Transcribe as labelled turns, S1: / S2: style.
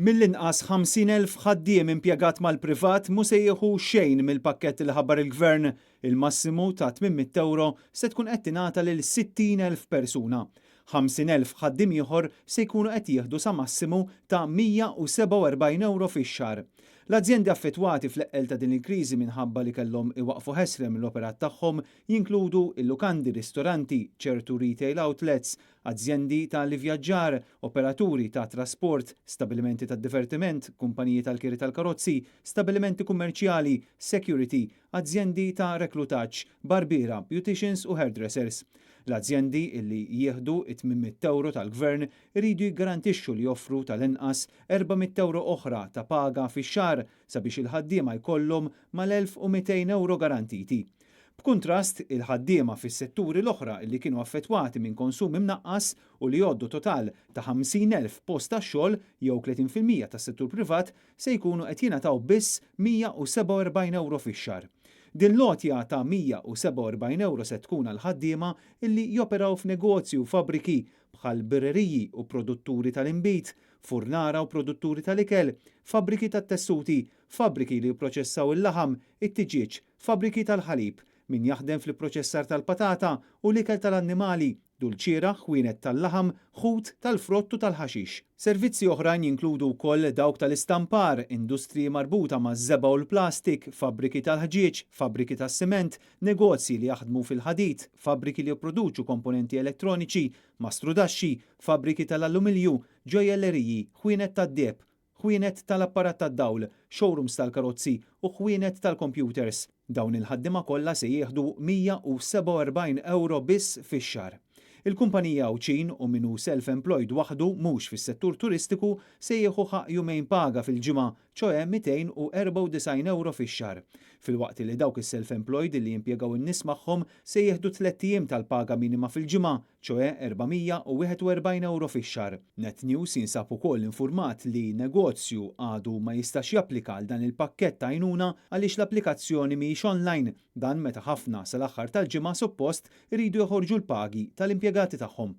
S1: Mill-inqas 50,000 ħaddiem impjegat mal-privat mhu se jieħu xejn mill-pakkett li ħabbar il-Gvern. Il-massimu ta' 800 ewro se tkun qed tingħata lil 60,000 persuna. 50,000 ħaddiem ieħor se jkunu qed jieħdu sa massimu ta' 147 ewro fix-xahar. L-azjendi affettwati fl-eqqel ta' din il-kriżi minħabba li kellhom iwaqqfu ħesrem l-operat tagħhom jinkludu l-lukandi, ristoranti, ċertu retail outlets, azjendi ta' l-ivvjaġġar, operaturi ta' trasport, stabilimenti tad-divertiment, kumpaniji tal-kiri tal-karozzi, stabilimenti kummerċjali, security, azjendi ta' reklutaġġ, barbiera, beauticians u hairdressers. L-azjendi illi jieħdu it-800 ewro tal-Gvern iridu jiggarantixxu li joffru tal-inqas 400 ewro oħra ta' paga fix-xahar sabiex il-ħaddiema jkollhom mal-1200 ewro garantiti. B'kuntrast, il-ħaddiema fis-setturi l-oħra li kienu affettwati minn konsum imnaqqas u li jgħoddu total ta' 50,000 post ta' xogħol jew 30% tas-settur privat se jkunu qed jingħataw biss 147 ewro fix-xahar. Din l-għotja ta' 147 ewro se tkun għal ħaddiema illi joperaw f'negozji u fabbriki bħal birreriji u produtturi tal-inbid, furnara u produtturi tal-ikel, fabbriki tat-tessuti, fabbriki li jipproċessaw il-laħam, it-tiġieġ, fabbriki tal-ħalib, min jaħdem fl-ipproċessar tal-patata u l-ikel tal-annimali, dulċiera, ħwienet tal-laħam, ħut, tal-frott u tal-ħaxix. Servizzi oħrajn jinkludu wkoll dawk tal-istampar, industriji marbuta maż-żebgħa u l-plastik, fabbriki tal-ħġieġ, fabbriki tas-siment, negozji li jaħdmu fil-ħadid, fabbriki li jipproduċu komponenti elettroniċi, mastrudaxxi, fabbriki tal-alluminju, ġojjelleriji, ħwienet tad-deheb, ħwienet tal-apparat tad-dawl, showrooms tal-karozzi u ħwienet tal-computers. Dawn il-ħaddiema kollha se jieħdu 147 ewro biss fix-xahar. Il-kumpaniji Għawdxin u min hu self-employed waħdu mhux fis-settur turistiku se jieħu ħaqq jumejn paga fil-ġimgħa, ċoè 294 ewro fix-xahar. Filwaqt li dawk is-self-employed li jimpjegaw in-nies magħhom se jieħdu tlett ijiem tal-paga minima fil-ġimgħa, ċoè 441 ewro fix-xahar. Net News jinsab ukoll infurmat li negozju għadu ma jistax japplika għal dan il-pakkett ta' għajnuna għaliex l-applikazzjoni mhijiex online, dan meta ħafna sal-aħħar tal-ġimgħa suppost iridu joħorġu l-pagi tal-impjegati tagħhom.